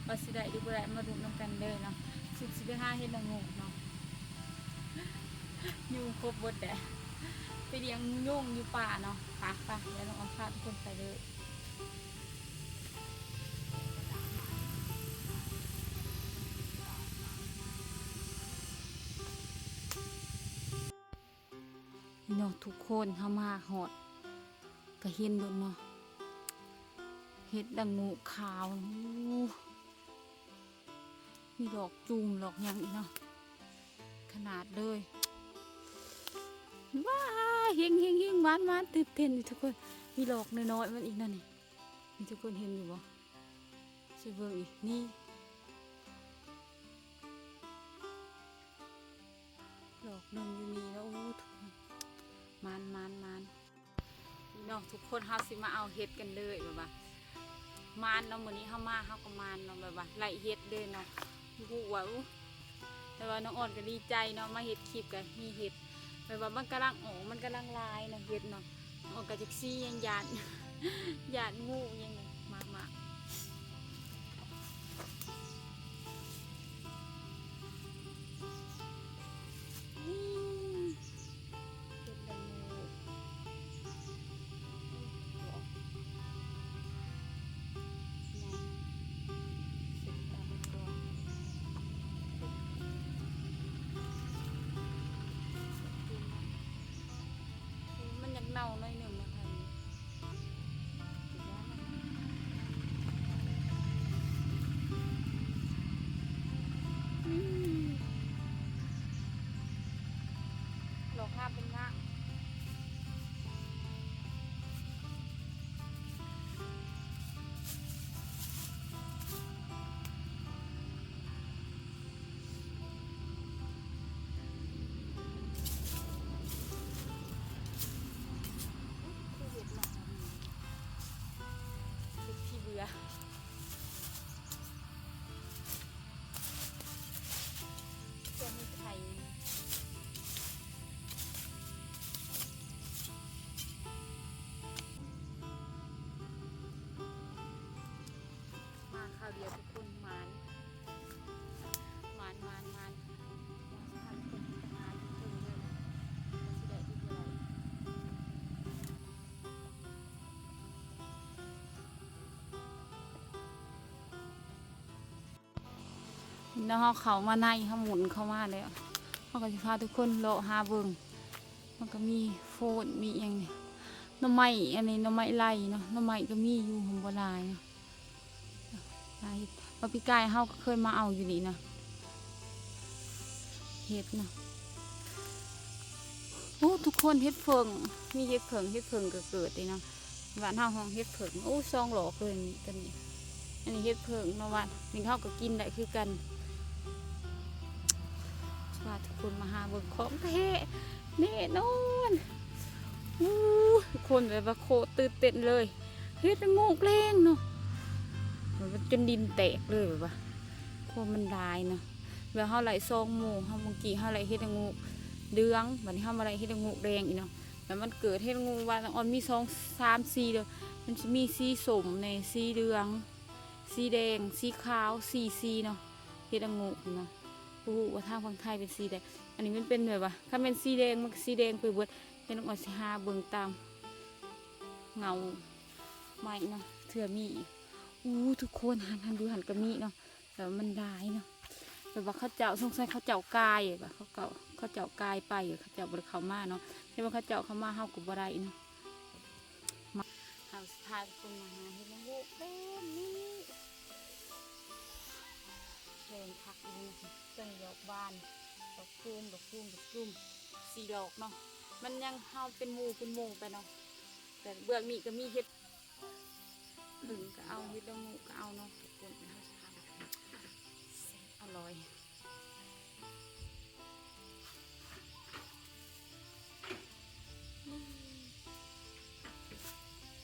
ວ່າຊິໄດ້ຫຼືບໍ່ໄດ້ ມາລຸ້ນນຳກັນເດີເນາະ. ສຸກຊິໄປຫາເຫັດລະໂງກເນາະ ຍຸງຄົບເບິດແຫຼະ ໄປລ້ຽງຍຸງຢູ່ປ່າເນາະ. ໄປໆ ດຽວນ້ອງອອນພາທຸກຄົນໄປເດີ. ນີ້ເນາະທຸກຄົນ ເຮົາມາຮອດກະເຫັນໂລດເນາະ ເຫັດລະໂງກຂາວ. ໂອ້ ມີດອກຈູມດອກຫຍັງອີກເນາະ ຂະໜາດເລີຍ. ວ້າ ເຮັງໆໆ ຫວານໆ ຕື່ນເຕັ້ນຢູ່ທຸກຄົນ. ມີດອກນ້ອຍໆ ມັນອີກນະນີ້ ນີ້ທຸກຄົນເຫັນຢູ່ບໍ່? ຊິເບິ່ງອີກນີ້ ດອກໜຶ່ງຢູ່ນີ້ເນາະ. ໂອ້ ທຸກຄົນ ໝານໆໆ ນີ້ເນາະທຸກຄົນ ເຮົາຊິມາເອົາເຫັດກັນເລີຍ ແບບວ່າໝານເນາະ. ມື້ນີ້ເຮົາມາ ເຮົາກໍໝານເນາະ ແບບວ່າໄດ້ເຫັດເລີຍເນາະ. ບໍ່ຮູ້ວ່າ ໂອ້ ແຕ່ວ່ານ້ອງອອນກໍດີໃຈເນາະ ມາເຮັດຄລິບກໍມີເຫັດ ແບບວ່າມັນກຳລັງອອກ ມັນກຳລັງຫຼາຍເນາະ ເຫັດເນາະ. ອອກກະຈັກຊີ້ ຢ້ານ ຢ້ານ ຢ້ານງູຫຍັງນີ້. ມາ ມາ ນີ້ ເຫັດລະໂງກ ມັນຢາກເນົ່າໜ້ອຍໜຶ່ງເນາະ ດອກງາມເປັນງາມ. ຄືເຫັດເນາະ ເຫັດຂີ້ເບື່ອ ເພື່ອມີໄຂ່. ມາຄາວດຽວທຸກຄົນ ໝານ ໝານ ໝານ ໝານ ມາສະຖານທີ່ເພິ່ນເຮັດອາຫານເທິງເດີ ວ່າຊິໄດ້ຫຼືບໍ່ໄດ້. ເນາະ ເຮົາເຂົ້າມາໃນ ເຮົາໝຸນເຂົ້າມາແລ້ວ ເຮົາກໍຊິພາທຸກຄົນເລາະຫາເບິ່ງ. ມັນກໍມີໂຟນ ມີຫຍັງນີ້ ໜໍ່ໄມ້ ອັນນີ້ໜໍ່ໄມ້ໄລ່ເນາະ ໜໍ່ໄມ້ກໍມີຢູ່ ຫາບໍ່ຫຼາຍເນາະ. ຫາເຫັດ ວ່າປີກາຍເຮົາກໍເຄີຍມາເອົາຢູ່ນີ້ເນາະ ເຫັດເນາະ. ໂອ້ ທຸກຄົນ ເຫັດເຜິ້ງ ມີເຫັດເຜິ້ງ ເຫັດເຜິ້ງກໍເກີດເດ້ເນາະ. ບ້ານເຮົາຮ້ອງເຫັດເຜິ້ງ. ໂອ້ ສອງດອກເລີຍນີ້ ຕົວນີ້ ອັນນີ້ເຫັດເຜິ້ງເນາະ ວ່ານີ້ເຮົາກໍກິນໄດ້ຄືກັນ. ພາທຸກຄົນມາຫາເບິ່ງຂອງແທ້ແນ່ນອນ. ໂອ້ ທຸກຄົນ ແບບວ່າໂຄດຕື່ນເຕັ້ນເລີຍ ເຫັດລະໂງກແລງເນາະ ແບບວ່າຈົນດິນແຕກເລີຍ ແບບວ່າ ໂຄດມັນຫຼາຍເນາະ. ແບບເຮົາໄລ່ສອງໝູ່ ເຮົາ ເມື່ອກີ້ເຮົາໄລ່ເຫັດລະໂງກເຫຼືອງ ບັດນີ້ເຮົາມາໄລ່ເຫັດລະໂງກແດງອີກເນາະ. ແລ້ວມັນເກີດເຫັດລະໂງກວ່າ ອອນມີສອງສາມສີເດີ ມັນຊິມີສີສົ້ມແດ່ ສີເຫຼືອງ ສີແດງ ສີຂາວ ສີ່ສີເນາະ ເຫັດລະໂງກນະ. ບໍ່ຮູ້ວ່າທາງຝັ່ງໄທເປັນສີໃດ. ອັນນີ້ມັນເປັນແບບວ່າ ຄັນແມ່ນສີແດງມັນກໍສີແດງໄປເບິດ. ແມ່ນ້ອງອອນຊິຫາເບິ່ງຕາມເຫງົ້າໄມ້ເນາະ ເທື່ອມີອີກ. ໂອ້ ທຸກຄົນ ຫັ້ນ ຫັ້ນ ຢູ່ຫັ້ນກໍມີເນາະ ແຕ່ວ່າມັນຫຼາຍເນາະ. ແບບວ່າເຂົາເຈົ້າ ສົງໄສເຂົາເຈົ້າກາຍ ແບບວ່າເຂົາເຈົ້າ ເຂົາເຈົ້າກາຍໄປ ເຂົາເຈົ້າບໍ່ໄດ້ເຂົ້າມາເນາະ. ແຕ່ວ່າເຂົາເຈົ້າເຂົ້າມາ ເຮົາກໍບໍ່ໄດ້ເນາະ. ມາ ເຮົາຊິພາທຸກຄົນມາຫາເຫັດລະໂງກເຕັມນີ້ ແປງຜັກຢູ່ນີ້ ເຊິ່ງດອກບານ ດອກຕູມ ດອກຕູມ ດອກຕູມ ສີ່ດອກເນາະ. ມັນຍັງ ເຮົາເປັນໝູ່ ເປັນໝູ່ໄປເນາະ. ແຕ່ເບື້ອງນີ້ກໍມີເຫັດ ເຜິ້ງກໍເອົາ ເຫັດລະໂງກກໍເອົາເນາະ ທຸກຄົນ. ເຮົາຊິພາໄປ ແຊບອະລ່ອຍ.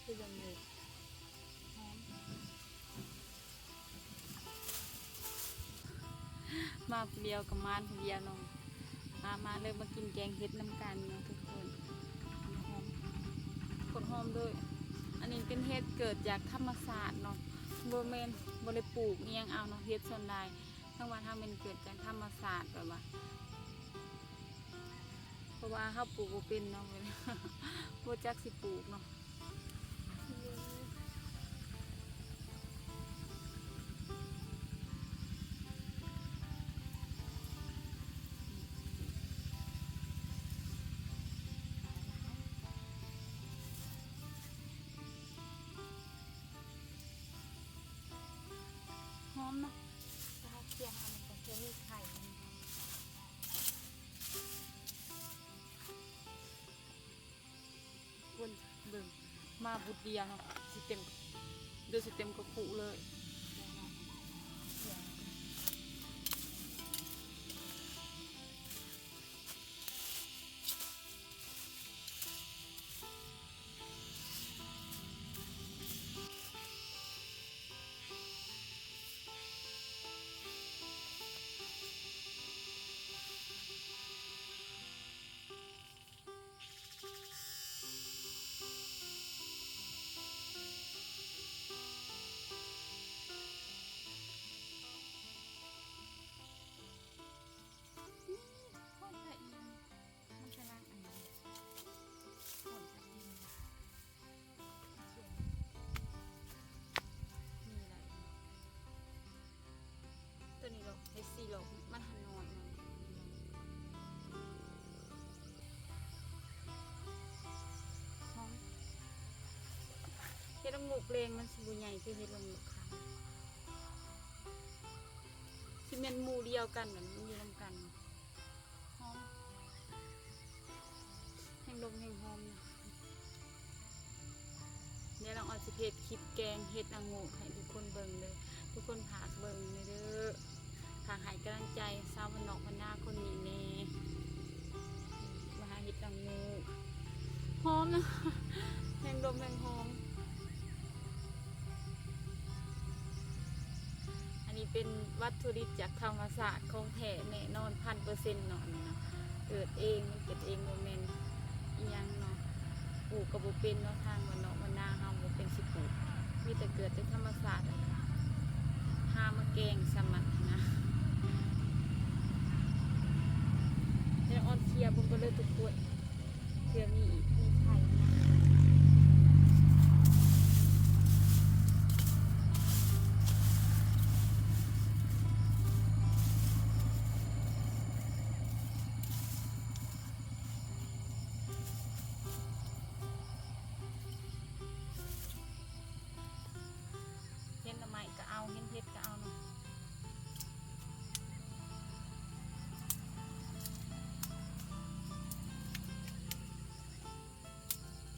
ຄືຈັ່ງນີ້ ຫອມ ມາຜູ້ດຽວກໍໝານຜູ້ດຽວເນາະ. ມາ ມາເລີຍ ມາກິນແກງເຫັດນຳກັນເນາະທຸກຄົນ. ຫອມ ໂຄດຫອມເລີຍ. ອັນນີ້ເປັນເຫັດເກີດຈາກທຳມະຊາດເນາະ. ໝ ບໍ່ແມ່ນ ບໍ່ໄດ້ປູກອີ່ຫຍັງເອົາເນາະ ເຫັດສ່ວນຫຼາຍທາງບ້ານເຮົາແມ່ນເກີດຈາກທຳມະຊາດ ແບບວ່າ ເພາະວ່າເຮົາປູກບໍ່ເປັນເນາະ ບໍ່ຈັກຊິປູກເນາະ. ຫອມເນາະ ແຕ່ເຮົາເຄຍຫາມັນກ່ອນ ເພື່ອມີໄຂ່. ຄົນເບິ່ງມາບຸດດຽວເນາະ ຊິເຕັມ ເດີ ຊິເຕັມກະຄຸເລີຍ. ໂຕນີ້ດອກ ເຮັດສີ່ດອກ ມັນຫັ້ນນ້ອຍໜ້ອຍ. ຫອມ ເຫັດລະໂງກແລງມັນຊິບໍ່ໃຫຍ່ຄືເຫັດລະໂງກຂາວ ຊິແມ່ນໝູ່ດຽວກັນ ມັນຢູ່ນຳກັນ. ຫອມ ແຮງດົມແຮງຫອມນະ. ດຽວນ້ອງອອນຊິເຮັດຄລິບແກງເຫັດລະໂງກໃຫ້ທຸກຄົນເບິ່ງເດີ ທຸກຄົນຝາກເບິ່ງແດ່ເດີ ຝາກໃຫ້ກຳລັງໃຈຊາວບ້ານນອກບ້ານນາຄົນນີ້ແດ່. ມາຫາເຫັດລະໂງກ ຫອມນະ ແຮງດົມແຮງຫອມ. ອັນນີ້ເປັນວັດຖຸດິບຈາກທຳມະຊາດຂອງແທ້ແນ່ນອນພັນເປີເຊັນເນາະ ອັນນີ້ເນາະ ເກີດເອງ ມັນເກີດເອງ ບໍ່ແມ່ນອີ່ຫຍັງເນາະ ປູກກໍບໍ່ເປັນເນາະ ທາງບ້ານນອກບ້ານນາເຮົາບໍ່ເປັນຊິປູກ ມີແຕ່ເກີດຈາກທຳມະຊາດ ຫາມາແກງສາມາດຫັ້ນນະ. ດຽວອອນເຄຍເບິ່ງກ່ອນເດີທຸກຄົນ. ເພື່ອມີອີກ ມີໄຂ່ນະ ເຫັນໜໍ່ໄມ້ກໍເອົາ ເຫັນເຫັດກໍເອົາເນາະ. ເ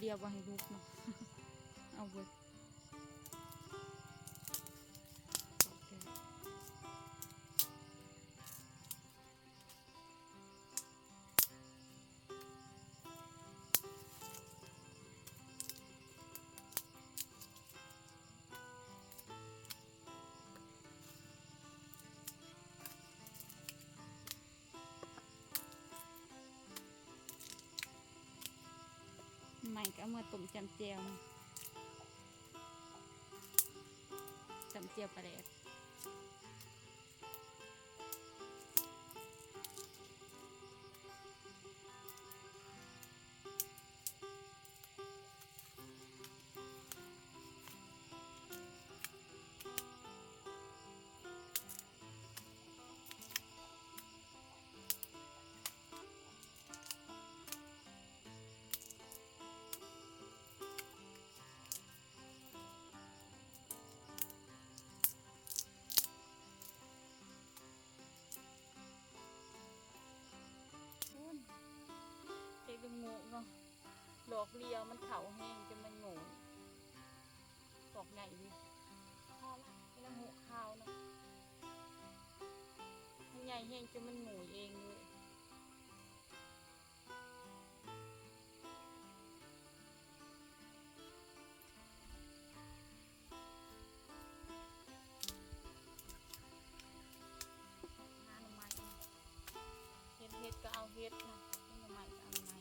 ດຽວບໍ່ໃຫ້ລຸກເນາະ ເອົາເບິດ. ໃໝ່ກໍເອົາເມືອຕົ້ມຈ້ຳແຈ່ວ ຈ້ຳແຈ່ວປາແດກ. ເຮັດລະໂງກເນາະ ດອກລຽວມັນເຖົ້າແຮງຈົນມັນໂງ່ນ ດອກໃຫຍ່ນີ້ ພໍລະ ເຮັດລະໂງກຂາວເນາະ ມັນໃຫຍ່ແຮງຈົນມັນໂງ່ນເອງເລີຍ. ຫາໜໍ່ໄມ້ ເຫັນເຫັດກໍເອົາເຫັດນະ ເຫັນໜໍ່ໄມ້ກໍເອົາໜໍ່ໄມ້.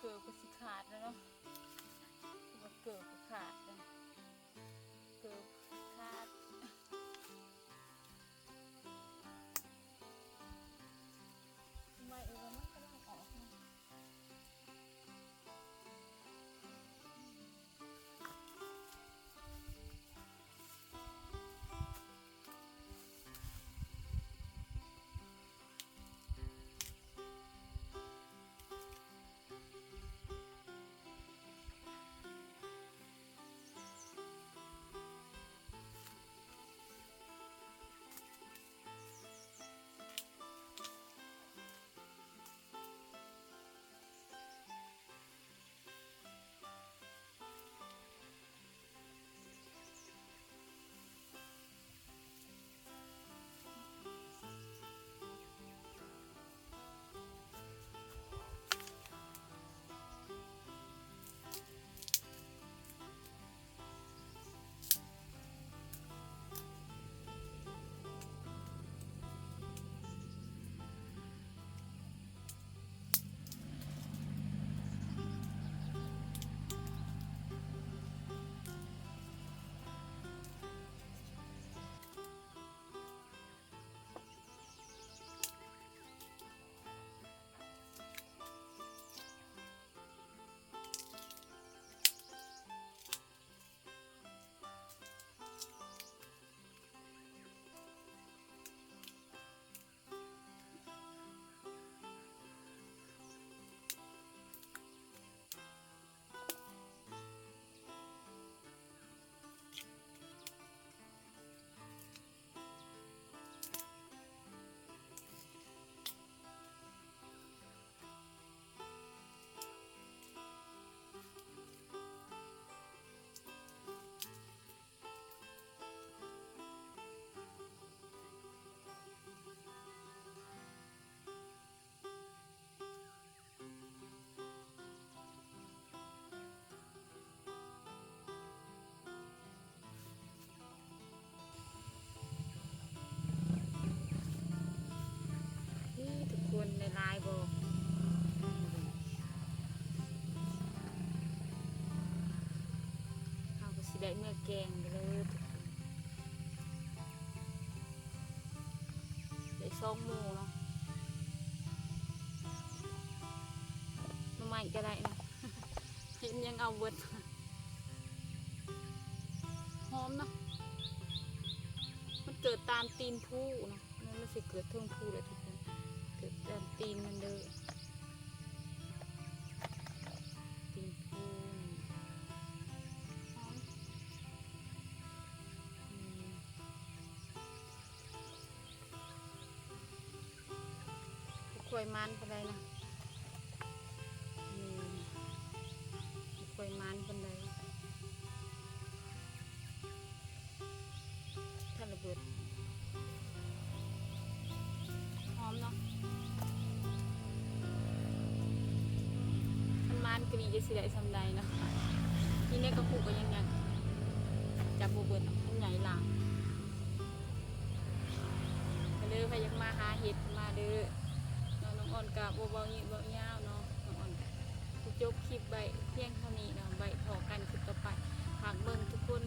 ເກີບກໍຊິຂາດແລ້ວເນາະ ເກີບກໍຂາດແລ້ວ ເກີບຂາດ ໄມ້ເອີ ມັນກຳລັງອອກເນາະ. ນີ້ທຸກຄົນ ໄດ້ຫຼາຍບໍ່? ເຮົາກໍຊິໄດ້ເມືອແກງເດີທຸກຄົນ ໄດ້ສອງໝູ່ເນາະ ໜໍ່ໄມ້ກໍໄດ້ເນາະ ເຫັນຫຍັງເອົາເບິດ ຫອມເນາະ ມັນເກີດຕາມຕີນພູເນາະ ມັນ ມັນຊິເກີດເທິງພູເລີຍທຸກຄົນ ເກີ ຕາມຕີນມັນເດີ້ ຕີນພູນ ຫອມ ອືມ ບໍ່ຄ່ອຍມັນປານໃດນະ ນີ້ ບໍ່ຄ່ອຍມັນປານໃດ. ທັນລະເບີດ ຫອມເນາະ ຄັນມັນກະນີ້ຈະຊິໄດ້ສ່ຳໃດເນາະ ນີ້ໃນກະປຸກກໍຍັງ ຍັງຈັບບໍ່ເບີດເນາະ ມັນໃຫຍ່ຫຼາຍ. ມາເດີ ໃຜຢາກມາຫາເຫັດມາເດີເນາະ ນ້ອງອອນກະບໍ່ເວົ້າຍືດເວົ້າຍາວເນາະ ນ້ອງອອນກະຊິຈົບຄລິບໄວ້ພຽງເທົ່ານີ້ເນາະ ໄວ້ພໍ້ກັນຄລິບຕໍ່ໄປ ຝາກເບິ່ງທຸກຄົນ.